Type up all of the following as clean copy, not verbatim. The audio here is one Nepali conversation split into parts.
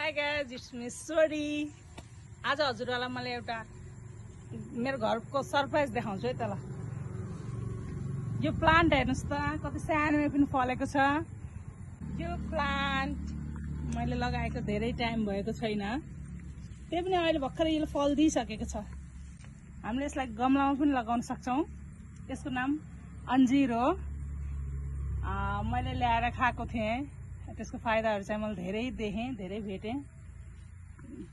High guys, it's me Sori. आज हजुरहरूलाई मैले एउटा मेरो घरको सरप्राइज देखाउँछु है त। ल यो प्लान्ट हेर्नुस् त कति सानोमा पनि फलेको छ। यो प्लान्ट मैले लगाएको धेरै टाइम भएको छैन, त्यही पनि अहिले भर्खरै यो फल दिइसकेको छ। हामीले यसलाई गमलामा पनि लगाउन सक्छौँ। यसको नाम अन्जीर हो। मैले ल्याएर खाएको थिएँ, त्यसको फाइदाहरू चाहिँ मैले धेरै देखेँ, धेरै भेटेँ।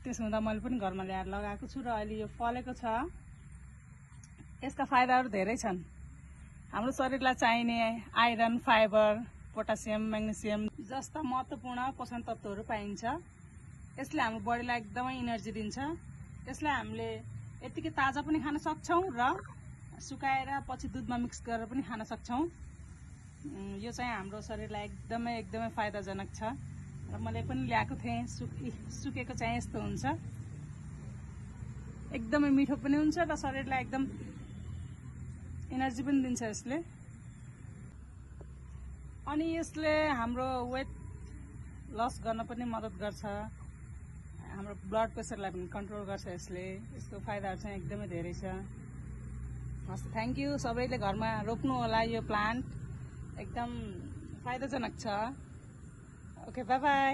त्यसो हुँदा मैले पनि घरमा ल्याएर लगाएको छु र अहिले यो फलेको छ। यसका फाइदाहरू धेरै छन्। हाम्रो शरीरलाई चाहिने आइरन, फाइबर, पोटासियम, म्याग्नेसियम जस्ता महत्त्वपूर्ण पोषण तत्त्वहरू पाइन्छ। यसले हाम्रो बडीलाई एकदमै इनर्जी दिन्छ। यसलाई हामीले यतिकै ताजा पनि खान सक्छौँ र सुकाएर पछि दुधमा मिक्स गरेर पनि खान सक्छौँ। यो चाहिँ हाम्रो शरीरलाई एकदमै फाइदाजनक छ र मैले पनि ल्याएको थिएँ। सुकेको चाहिँ यस्तो हुन्छ, एकदमै मिठो पनि हुन्छ र शरीरलाई एकदम एनर्जी पनि दिन्छ यसले। अनि यसले हाम्रो वेट लस गर्न पनि मद्दत गर्छ। हाम्रो ब्लड प्रेसरलाई पनि कन्ट्रोल गर्छ यसले। यसको फाइदाहरू चाहिँ एकदमै धेरै छ। हस्, थ्याङ्क यू। सबैले घरमा रोप्नु होला यो प्लान्ट, एकदम फाइदाजनक छ। Okay, by by.